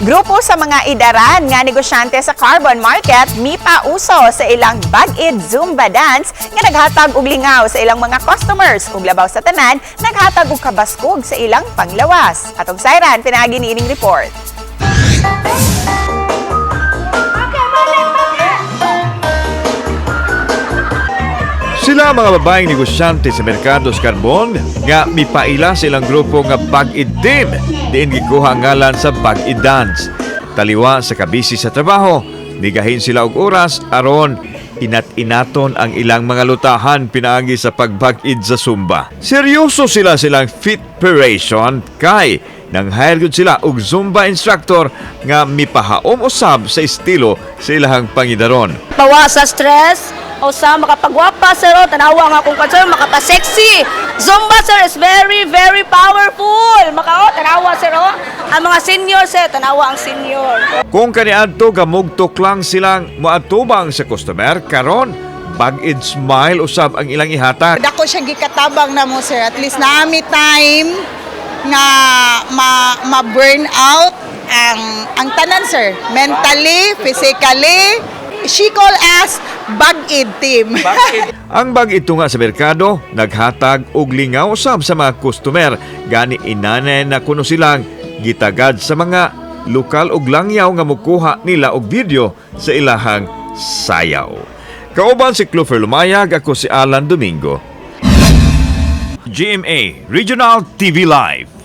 Grupo sa mga idaran nga negosyante sa Carbon Market mipauso sa ilang Bag-id Zumba Dance nga naghatag og lingaw sa ilang mga customers ug labaw sa tanan, naghatag og kabaskog sa ilang panglawas. Atong sayran pinaagi niining report. Sila mga babaeng negosyante sa merkado sa Carbon nga mipaila sa ilang grupo nga Bag-id Team, diin gikuha ang ngalan sa Bag-id Dance. Taliwa sa kabisi sa trabaho, nigahin sila og oras aron inat-inaton ang ilang mga lutahan pinaagi sa pagbag-id sa Zumba. Seryoso sila silang fitpiration kay nang hire gud sila og Zumba instructor nga mipahaom usab sa estilo sa ilahang pangidaron. Pawa sa stress o sa makapagwapa, sir, o tanawa nga kung sir, makapa-sexy. Zumba, sir, is very very powerful. Maka o tanawa, sir, o ang mga senior, sir, tanawa ang senior. Kung kaniadto gamugtok lang silang moatubang sa customer, karon bag-id smile usab ang ilang ihatag. Dako siya gikatabang na mo, sir. At least naami time nga ma burn out ang tanan, sir. Mentally, physically. She call us Bag-id Team. Ang bag-id nga sa merkado naghatag og lingaw usab sa mga customer, gani inanay na kuno silang gitagad sa mga lokal og langyaw nga mukuha nila og video sa ilahang sayaw. Kauban si Clover Lumayag, ako si Alan Domingo. GMA Regional TV Live.